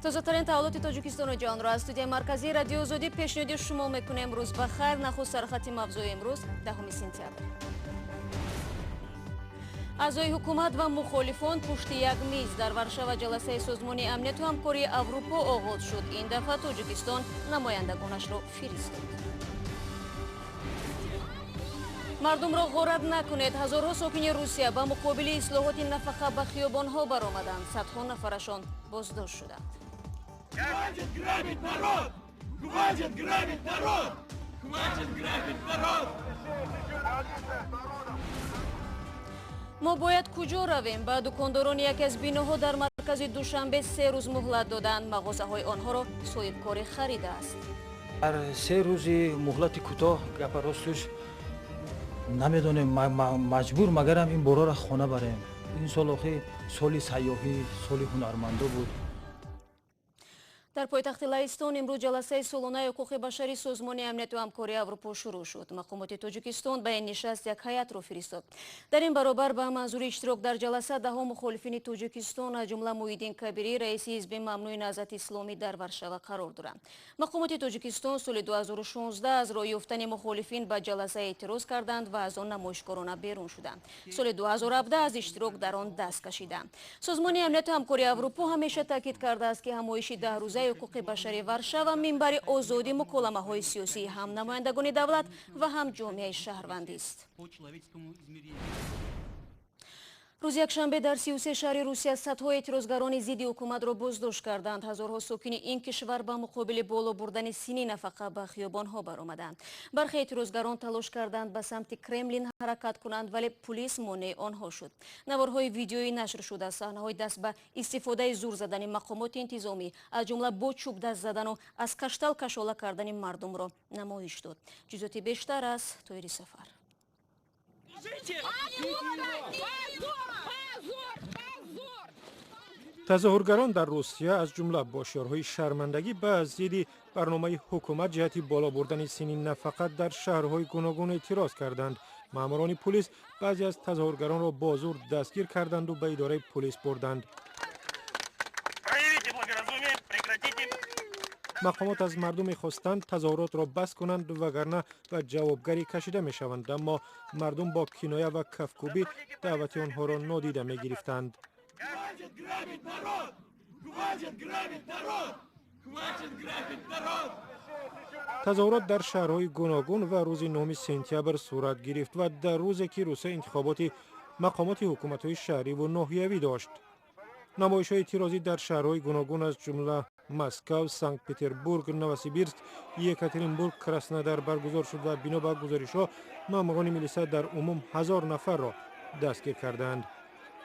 Тозатарин таҳаввулоти Тоҷикистону ҷаҳонро аз студияи марказии Радиои Озодӣ пешниҳоди шумо мекунем. Рӯз ба хайр. Нахуст сархати мавзӯи имрӯз, 10 сентябр. Аъзои ҳукумат ва мухолифон пушти як миз. Дар Варшава ҷаласаи Созмони амнияту ҳамкории Аврупо оғоз шуд. Ин дафъа Тоҷикистон намояндагонашро фиристод. Мардумро ғорат накунед. Ҳазорҳо сокини Русия ба муқобили ислоҳоти нафақа ба хиёбонҳо баромаданд. Садҳо нафарашон боздошт шуданд. Хватит грабить народ! Хватит грабить народ! Хватит грабить народ! Мо бояд куҷо равем? Ба дукондорони яке аз биноҳо дар маркази Душанбе 3 рӯз муҳлат доданд. Мағозаҳои онҳоро соҳибкорӣ харидааст. Дар 3 рӯзи муҳлати кӯтоҳ, гапа ростуш, намедонем, маҷбур магарам ин борора хона барем. Ин сол охи соли сайёҳӣ, соли ҳунармандо буд. Дар пойтахти Лаҳистон имрӯз ҷаласаи солонаи ҳуқуқи башари Созмони амнияту ҳамкории Аврупо шурӯъ шуд. Мақомоти Тоҷикистон ба ин нишаст як ҳайатро фиристод. Дар ин баробар ба манзури иштирок дар ҷаласа даҳо мухолифини Тоҷикистон, аз ҷумла Муҳиддин Кабирӣ, раиси ҳизби мамнӯи Наҳзати Исломӣ, дар Варшава қарор доранд. Мақомоти Тоҷикистон соли 2016 аз роҳ ёфтани мухолифин ба ҷаласа эътироз карданд ва аз он намоишкорона берун шуданд. Соли 2017 аз иштирок дар он даст кашиданд. Созмони амнияту ҳамкории Аврупо ҳамеша таъкид кардааст, ки ҳамоиши 10 рӯзаи ҳуқуқи башари Варшава минбари озоди муколамаҳои сиёсии ҳам намояндагони давлат ва ҳам ҷомеаи шаҳрвандист. Рӯзи якшанбе дар 33 шаҳри Русия садҳо эътирозгарони зидди ҳукуматро боздошт карданд. Ҳазорҳо сокини ин кишвар ба муқобили боло бурдани синни нафақа ба хиёбонҳо баромаданд. Бархе эътирозгарон талош карданд ба самти Кремлин ҳаракат кунанд, вале пулис монеи онҳо шуд. Наворҳои видеоӣ нашр шуда саҳнаҳои даст ба истифодаи зур задани мақомоти интизомӣ, аз ҷумла бо чӯб даст задану аз каштал кашола кардани мардумро намоиш дод. Ҷузъиёти бештар аз Тоири Сафар. Тазоҳургарон дар Русия, аз ҷумла бо шиорҳои шармандагӣ, ба зидди барномаи ҳукумат ҷиҳати боло бурдани синни нафақа дар шаҳрҳои гуногун эътироз карданд. Маъмурони пулис баъзе аз тазоҳургаронро бо зур дастгир карданду ба идораи пулис бурданд. Мақомот аз мардум мехостанд тазоҳуротро бас кунанд, вагарна ба ҷавобгарӣ кашида мешаванд, аммо мардум бо киноя ва кафкӯбӣ даъвати онҳоро нодида мегирифтанд. Тазоҳурот дар шаҳрҳои гуногун ва рӯзи 9 сентябр сурат гирифт ва дар рӯзе ки Русия интихоботи мақомоти ҳукуматҳои шаҳриву ноҳиявӣ дошт. Намоишҳои эътирозӣ дар шаҳрҳои гуногун, аз ҷумла Москав, Санкт-Петербург, Новосибирск, Екатеринбург, Краснодар баргузор шуд ва бино ба гузоришҳо маъмурони милиса дар умум 1000 нафарро дастгир карданд.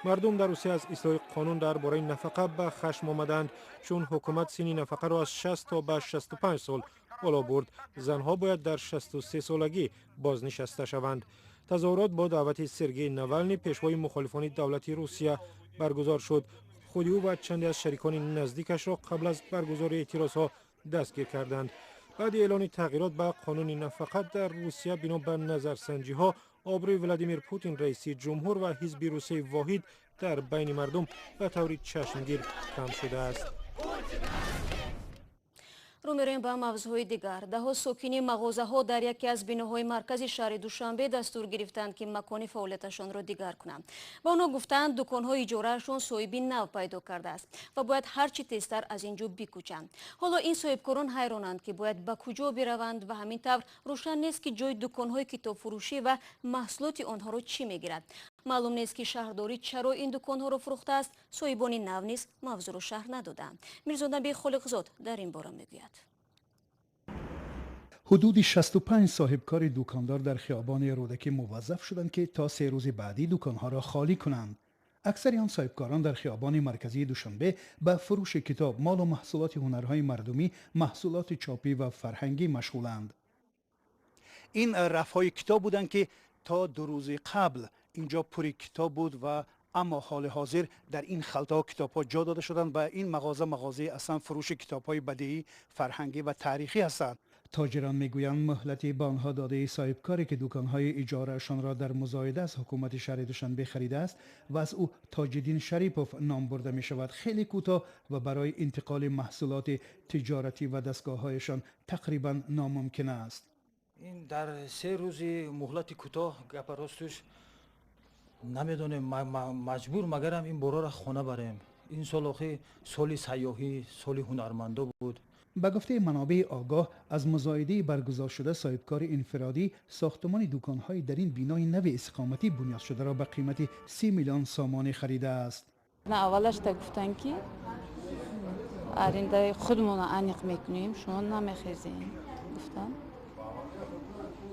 Мардум дар Русия аз ислоҳи қонун дар бораи нафақа ба хашм омаданд, чун ҳукумат синни нафақаро аз 60 то ба 65 сол боло бурд. Занҳо бояд дар 63 солагӣ бознишаста шаванд. Тазоҳурот бо даъвати Сергей Навални, пешвои мухолифони давлати Русия, баргузор шуд. Худи ӯ ва чанде аз шарикони наздикашро қабл аз баргузории эътирозҳо дастгир карданд. Баъди эълони тағйирот ба қонуни нафақа дар Русия, бино ба назарсанҷиҳо, обрӯи Владимир Путин, раиси ҷумҳур, ва ҳизби Русияи воҳид дар байни мардум ба таври чашмгир кам шудааст. Рӯ мероем ба мавзӯъҳои дигар. Даҳо сокини мағозаҳо дар яке аз биноҳои маркази шаҳри Душанбе дастур гирифтанд, ки макони фаъолияташонро дигар кунанд. Ба онҳо гуфтанд, дуконҳои иҷораашон соҳиби нав пайдо кардааст ва бояд ҳарчи тезтар аз ин ҷо бикӯчанд. Ҳоло ин соҳибкорон ҳайронанд, ки бояд ба куҷо бираванд ва ҳамин тавр рӯшан нест, ки ҷои дуконҳои китобфурӯшӣ ва маҳсулоти онҳоро чӣ мегирад. Маълум нест, ки шаҳрдорӣ чаро ин дуконҳоро фурӯхтааст. Соҳибони нав низ мавзӯъро шарҳ надоданд. Мирзонаби Холиқзод дар ин бора мегӯяд. Ҳудуди 65 соҳибкори дукондор дар хиёбони Рӯдакӣ муваззаф шуданд, ки то 3 рӯзи баъдӣ дуконҳоро холӣ кунанд. Аксари он соҳибкорон дар хиёбони марказии Душанбе ба фурӯши китоб, молу маҳсулоти ҳунарҳои мардумӣ, маҳсулоти чопӣ ва фарҳангӣ машғуланд. Ин рафҳои китоб буданд, ки то 2 рӯзи қабл инҷо пури китоб буд ва аммо ҳоли ҳозир дар ин халтаҳо китобҳо ҷо дода шуданд ва ин мағоза мағозаи аслан фурӯши китобҳои бадиӣ, фарҳангӣ ва таърихӣ ҳастанд. Тоҷирон мегӯянд, муҳлати ба онҳо додаи соҳибкоре, ки дуконҳои иҷораашонро дар музоида аз ҳукумати шаҳри Душанбе харидааст ва аз ӯ Тоҷиддин Шарипов ном бурда мешавад, хеле кӯтоҳ ва барои интиқоли маҳсулоти тиҷоратӣ ва дастгоҳҳояшон тақрибан номумкин аст. Ин дар 3 рӯзи муҳлати кӯтоҳ, гапа ростуш, намедонем, маҷбур магарам ин борора хона барем. Ин сол охи соли сайёҳӣ, соли ҳунармандо буд. Ба гуфтаи манобеи огоҳ, аз музоидаи баргузоршуда соҳибкори инфиродӣ сохтумони дуконҳои дар ин бинои нави истиқоматӣ бунёд шударо ба қимати 30 миллион сомонӣ харидааст. Аввалашта гуфтанд, ки арендаи худмонро аниқ мекунем, шумо намехезем, гуфтанд.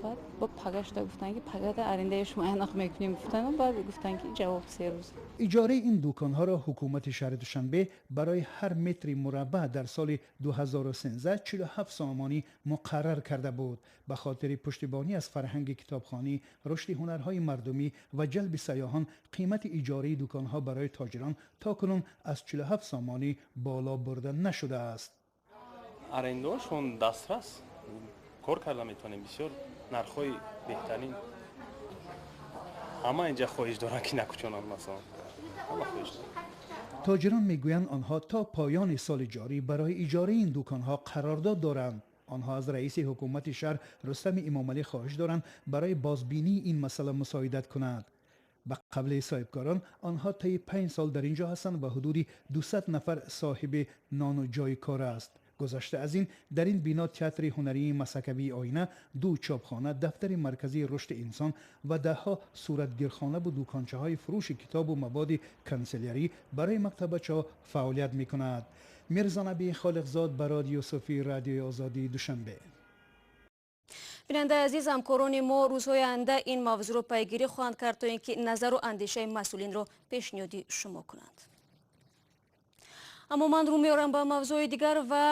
Баъд бо пагашта гуфтанд, ки пагата арендаи шумо аниқ мекунем, гуфтанд. Баъд гуфтанд, ки ҷавоб 3 рӯз. Иҷораи ин дуконҳоро ҳукумати шаҳри Душанбе барои ҳар метри мураббаъ дар соли 2013 47 сомонӣ муқаррар карда буд. Ба хотири пуштибонӣ аз фарҳанги китобхонӣ, рушди ҳунарҳои мардумӣ ва ҷалби сайёҳон қимати иҷораи дуконҳо барои тоҷирон то кунун аз 47 сомонӣ боло бурда нашудааст. Арендаошон дастрас, кор карда метавонем, бисёр нархҳои беҳтарин. Ҳама инҷа хоҳиш доранд, ки накӯчонанд, масалан, ҳама хоҳиш доранд. Тоҷирон мегӯянд, онҳо то поёни соли ҷорӣ барои иҷораи ин дуконҳо қарордод доранд. Онҳо аз раиси ҳукумати шаҳр Рустами Эмомалӣ хоҳиш доранд, барои бозбинии ин масъала мусоидат кунад. Ба қавли соҳибкорон, онҳо таи 5 сол дар ин ҷо ҳастанд ва ҳудуди 200 нафар соҳиби нону ҷойи кор аст. Гузашта аз ин, дар ин бино театри ҳунарии масакавии «Оина», ду чопхона, дафтари марказии рушди инсон ва даҳҳо суратгирхонаву дукончаҳои фурӯши китобу маводи канселярӣ барои мактабачаҳо фаъолият мекунад. Мирзонаби Холиқзод, Барод Юсуфӣ, Радиои Озодӣ, Душанбе. Бинандаи азиз, ҳамкорони мо рӯзҳои оянда ин мавзӯъро пайгирӣ хоҳанд кард, то ин ки назару андешаи масъулинро пешниҳоди шумо кунанд. Аммо ман рӯ меорам ба мавзӯи дигар ва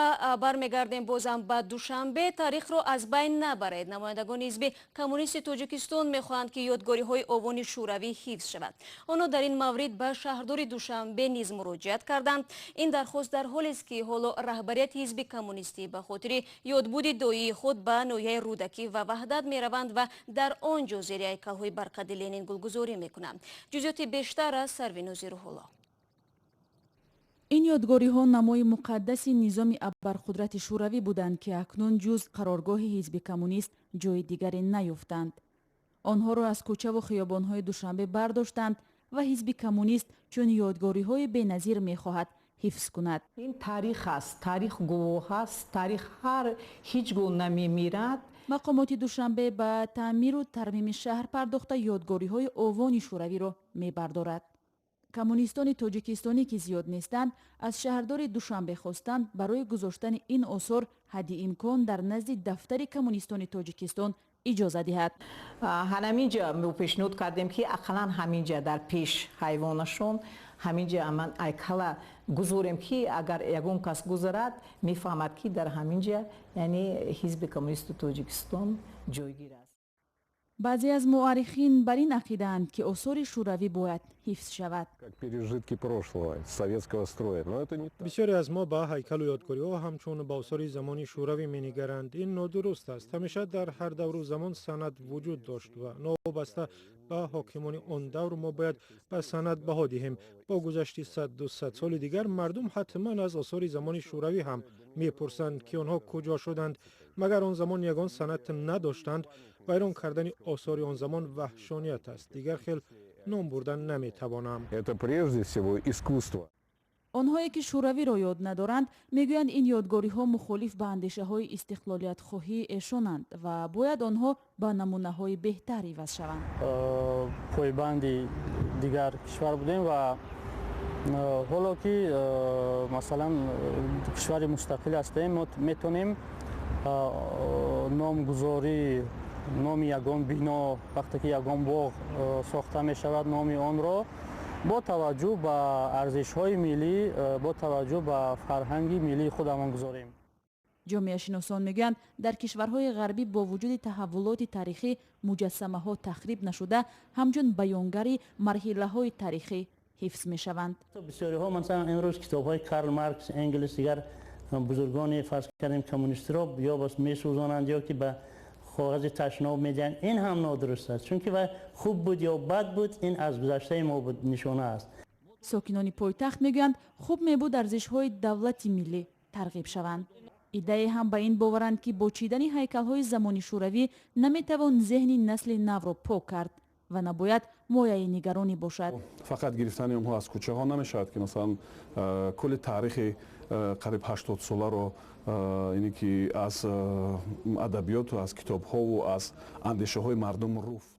бармегардем бозам ба Душанбе. Таърихро аз байн набаред. Намояндагони Ҳизби Коммунисти Тоҷикистон мехоҳанд, ки ёдгориҳои овони шӯравӣ ҳифз шавад. Онҳо дар ин маврид ба шаҳрдори Душанбе низ муроҷиат карданд. Ин дархост дар ҳолест, ки ҳоло раҳбарияти ҳизби коммунистӣ ба хотири ёдбуди доии худ ба ноҳияи Рӯдакӣ ва Ваҳдат мераванд ва дар он ҷо зери ҳайкалҳои барқади Ленин гулгузорӣ мекунанд. Ҷузъиёти бештар аз Сарвинози Рӯҳулло. Ин ёдгориҳо намои муқаддаси низоми абарқудрати шӯравӣ буданд, ки акнун ҷуз қароргоҳи ҳизби коммунист ҷои дигаре наёфтанд. Онҳоро аз кӯчаву хиёбонҳои Душанбе бардоштанд ва ҳизби коммунист чун ёдгориҳои беназир мехоҳад ҳифз кунад. Ин таърих аст, таърих гувоҳ аст, таърих ҳар ҳеҷ гоҳ намемирад. Мақомоти Душанбе ба таъмиру тармими шаҳр пардохта, ёдгориҳои овони шӯравиро мебардорад. Коммунистони тоҷикистонӣ, ки зиёд нестанд, аз шаҳрдори Душанбе хостанд, барои гузоштани ин осор ҳадди имкон дар назди дафтари коммунистони Тоҷикистон иҷоза диҳад. Ҳаминҷа мо пешниҳод кардем, ки ақаллан ҳаминҷа дар пеш ҳайвонашон ҳаминҷа аман айкала гузорем, ки агар ягон кас гузарад, мефаҳмад, ки дар ҳаминҷа, яъне, Ҳизби Коммунисти Тоҷикистон ҷойгир аст. Баъзе аз муаррихин бар ин ақидаанд, ки осори шӯравӣ бояд ҳифз шавад. Бисёре аз мо ба ҳайкалу ёдгориҳо ҳамчун ба осори замони шӯравӣ менигаранд. Ин нодуруст аст. Ҳамеша дар ҳар давру замон санъат вуҷуд дошт ва новобаста ба ҳокимони он давр мо бояд ба санъат баҳо диҳем. Бо гузашти 100-200 соли дигар мардум ҳатман аз осори замони шӯравӣ ҳам мепурсанд, ки онҳо куҷо шуданд. Магар он замон ягон санъат надоштанд? Вайрон кардани осори он замон ваҳшоният аст, дигар хел ном бурдан наметавонам. Это прежде всего искусство. Онҳое, ки шӯравиро ёд надоранд, мегӯянд, ин ёдгориҳо мухолиф ба андешаҳои истиқлолиятхоҳии эшонанд ва бояд онҳо ба намунаҳои беҳтар иваз шаванд. Пойбанди дигар кишвар будем ва ҳоло ки, масалан, кишвари мустақил ҳастем, мо метавонем номгузорӣ, номи ягон бино, вақте ки ягон боғ сохта мешавад, номи онро бо таваҷҷӯҳ ба арзишҳои миллӣ, бо таваҷҷӯҳ ба фарҳанги миллии худамон гузорем. Ҷомеашиносон мегӯянд, дар кишварҳои ғарбӣ бо вуҷуди таҳаввулоти таърихӣ муҷассамаҳо тахриб нашуда, ҳамчун баёнгари марҳилаҳои таърихӣ ҳифз мешаванд. Бисёриҳо, масалан, имрӯз китобҳои Карл Маркс, Энгелс, дигар Бузургони, фарз кардем, коммунистиро ё бас месӯзонанд, ё ки ба коғази ташноб медиҳанд. Ин ҳам нодуруст аст, чунки вай хуб буд ё бад буд, ин аз гузаштаи мо буд, нишона аст. Сокинони пойтахт мегӯянд, хуб мебуд арзишҳои давлати миллӣ тарғиб шаванд. Иддае ҳам ба ин боваранд, ки бо чидани ҳайкалҳои замони шӯравӣ наметавон зеҳни насли навро пок кард ва набояд мояи нигаронӣ бошад. Фақат гирифтани онҳо аз кӯчаҳо намешавад, ки масалан кулли таърихи қариб 80-соларо, ине ки аз адабиёту аз китобҳову аз андешаҳои мардум руфт.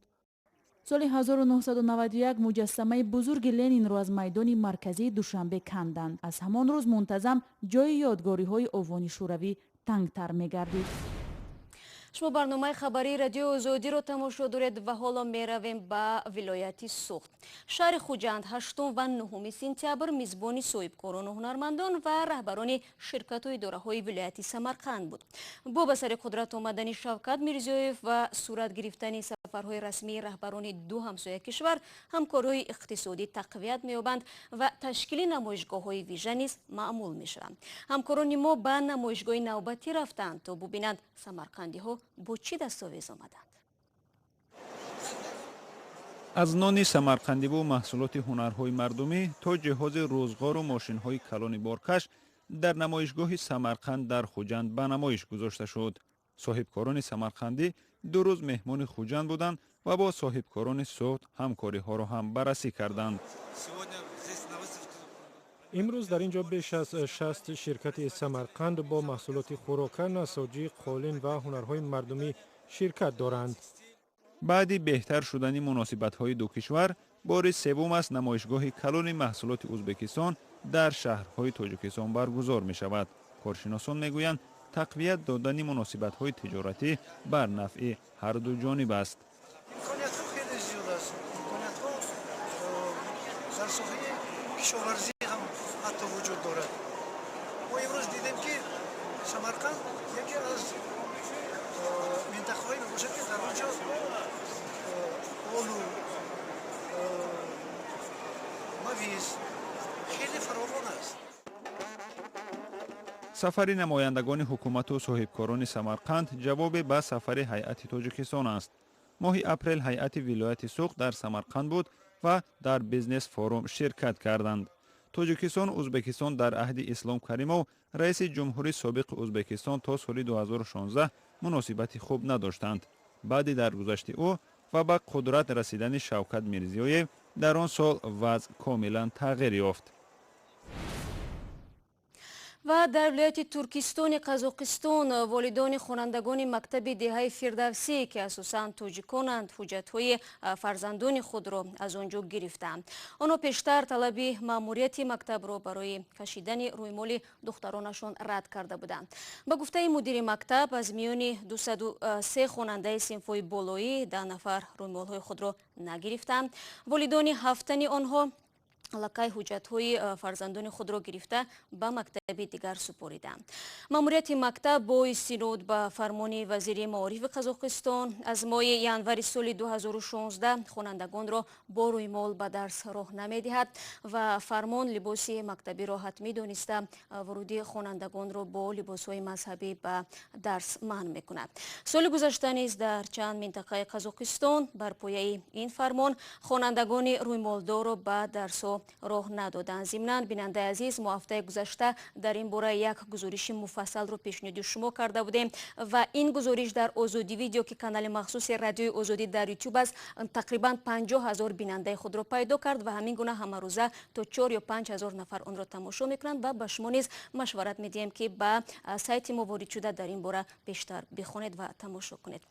Соли 1991 муҷассамаи бузурги Ленинро аз майдони марказии Душанбе канданд. Аз ҳамон рӯз мунтазам ҷои ёдгориҳои овони шӯравӣ тангтар мегардид. Шумо барномаи хабарии Радиои Озодиро тамошо доред ва ҳоло меравем ба вилояти Суғд. Шаҳри Хуҷанд 8 ва 9 сентябр мизбони соҳибкорону ҳунармандон ва раҳбарони ширкату идораҳои вилояти Самарқанд буд. Бо ба сари қудрат омадани Шавкат Мирзиёев ва сурат гирифтани сафарҳои расмии раҳбарони ду ҳамсоя кишвар, ҳамкориҳои иқтисодӣ тақвият меёбанд ва ташкили намоишгоҳҳои вижа низ маъмул мешаванд. Ҳамкорони мо ба намоишгоҳи навбатӣ рафтанд, то бубинанд, самарқандиҳо бо чӣ дастовез омаданд. Аз нони самарқандиву маҳсулоти ҳунарҳои мардумӣ то ҷиҳози рӯзғору мошинҳои калони боркаш дар намоишгоҳи Самарқанд дар Хуҷанд ба намоиш гузошта шуд. Соҳибкорони самарқандӣ 2 рӯз меҳмони Хуҷанд буданд ва бо соҳибкорони Суғд ҳамкориҳоро ҳам баррасӣ карданд. Имрӯз дар ин ҷо беш аз 60 ширкати Самарқанд бо маҳсулоти хӯрока, насоҷӣ, қолин ва ҳунарҳои мардумӣ ширкат доранд. Баъди беҳтар шудани муносибатҳои ду кишвар, бори севум аст намоишгоҳи калони маҳсулоти Ӯзбекистон дар шаҳрҳои Тоҷикистон баргузор мешавад. Коршиносон мегӯянд, тақвият додани муносибатҳои тиҷоратӣ бар нафъи ҳарду ҷониб аст. Имкониятҳо хеле зиёд аст. Имкониятҳо дар соҳаи кишоварзӣ ҳам ҳатто вуҷуд дорад. Мо имрӯз дидем, ки Самарқанд яке аз минтақаҳое мебошад, ки дар он ҷо олу, мавиз хеле фаровон аст. Сафари намояндагони ҳукумату соҳибкорони Самарқанд ҷавобе ба сафари ҳайати Тоҷикистон аст. Моҳи апрел ҳайати вилояти Суғд дар Самарқанд буд ва дар бизнес форум ширкат карданд. Тоҷикистону Ӯзбекистон дар аҳди Ислом Каримов, раиси ҷумҳури собиқи Ӯзбекистон, то соли 2016 муносибати хуб надоштанд. Баъди даргузашти ӯ ва ба қудрат расидани Шавкат Мирзиёев дар он сол вазъ комилан тағйир ёфт. Ва дар вилояти Туркистони Қазоқистон волидони хонандагони мактаби деҳаи Фирдавсӣ, ки асосан тоҷиконанд, ҳуҷҷатҳои фарзандони худро аз он ҷо гирифтаанд. Онҳо пештар талаби маъмурияти мактабро барои кашидани рӯймоли духтаронашон рад карда буданд. Ба гуфтаи мудири мактаб, аз миёни 203 хонандаи синфҳои болоӣ 10 нафар рӯймолҳои худро нагирифтаанд. Волидони ҳафтани онҳо аллакай ҳуҷҷатҳои фарзандони худро гирифта, ба мактаби дигар супориданд. Маъмурияти мактаб бо истинод ба фармони вазири маорифи Қазоқистон аз моҳи январи соли 2016 хонандагонро бо рӯймол ба дарс роҳ намедиҳад ва фармон либоси мактабиро ҳатмӣ дониста, вуруди хонандагонро бо либосҳои мазҳабӣ ба дарс манъ мекунад. Соли гузашта низ дар чанд минтақаи Қазоқистон бар пояи ин фармон хонандагони рӯймолдорро ба дарсҳо роҳ надоданд. Зимнан, бинандаи азиз, мо ҳафтаи гузашта дар ин бора як гузориши муфассалро пешниҳоди шумо карда будем ва ин гузориш дар Озодӣ Видео, ки канали махсуси Радиои Озодӣ дар Ютуб аст, тақрибан 50 000 бинандаи худро пайдо кард ва ҳамин гуна ҳамарӯза то 4 ё 5 ҳазор нафар онро тамошо мекунанд. Ва ба шумо низ машварат медиҳем, ки ба сайти мо ворид шуда, дар ин бора бештар бихонед ва тамошо кунед.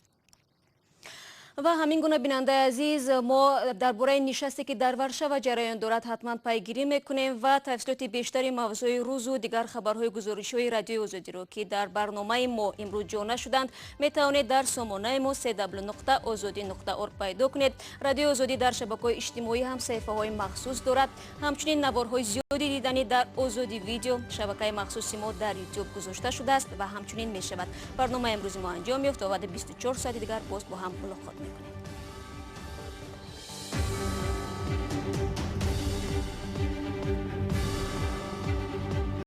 Ва ҳамин гуна, бинандаи азиз, мо дар бораи нишасте, ки дар Варшава ҷараён дорад, ҳатман пайгирӣ мекунем ва тафсилоти бештари мавзӯи рӯзу дигар хабарҳои гузоришҳои Радиои Озодиро, ки дар барномаи мо имрӯз ҷо нашуданд, метавонед дар сомонаи мо cw.ozodi.org пайдо кунед. Радиои Озодӣ дар шабакаҳои иҷтимоӣ ҳам саҳифаҳои махсус дорад. Ҳамчунин наворҳои зиёди диданӣ дар Озодӣ Видео, шабакаи махсуси мо дар Ютуб, гузошта шудааст ва ҳамчунин мешавад. Барномаи имрӯзи мо анҷом ёфт. То баъди 24 соати дигар боз бо ҳам мулоқот мекунем.